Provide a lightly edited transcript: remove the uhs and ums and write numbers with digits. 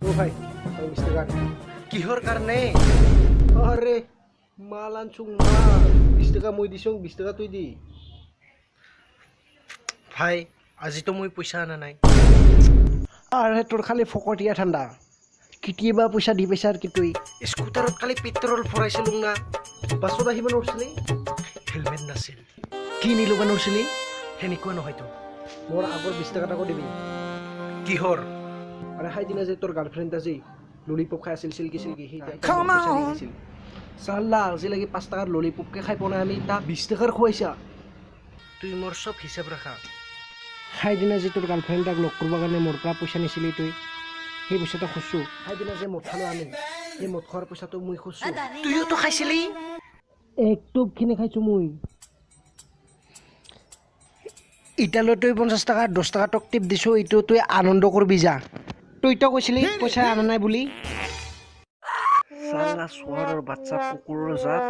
অ' ভাই, তই 20 টকা। কিহৰ কাৰণে? আৰে মাল আনচোং, মাল। 20 টকা মই দিছোং, 20 টকা তুই দি। ভাই, আজিতো মই পইচা অনা নাই। আৰে তোৰ খালি ফকতীয়া ঠাণ্ডা। কেতিয়াবা পইচা দি পাইছা আৰু কি তুই? স্কুটাৰত কালি পেট্ৰল ভৰাইছিলো না। বাছত আহিব নোৱাৰছিলি? হেলমেট নাছিল। কি নিলবা নোৱাৰছিলি? সেনেকুৱা নহয়তো। মোৰ আগৰ 20 টকা এটা দিবি। কিহৰ? আৰে সেইদিনা যে তোৰ গাৰ্লফ্ৰেণ্ড আজি ললিপপ খাই আছিল, চিল্কি চিল্কি, সেই পইচা দি গৈছিল। চাল্লা, আজিলৈকে 5 টকাৰ ললিপপকে খাই পোৱা নাই আমি, তাক 20 টকাৰ খুৱাইছা। তুই মোৰ চব হিচাপ ৰাখা। সেইদিনা যে তোৰ গাৰ্লফ্ৰেণ্ডক লগ কৰিবৰ কাৰণে মোৰ পৰা পইচা নিছিলি তুই, সেই পইচাটো খুজিছোঁ। সেইদিনা যে মদ খালোঁ আমি, সেই মদ খোৱাৰ পইচাটো মই খুজিছোঁ। তুইওতো খাইছিলি। এক টোপখিনি খাইছোঁ মই। ইটালৈ তুই 50 টকা, 10 টকা তোক টিপ দিছোঁ, এইটো তুই আনন্দ কৰিবি যা। তুই তো কৈছিলি পইচা অনা নাই বুলি। চালা চোৱাৰৰ বাচ্চা, কুকুৰৰ জাত।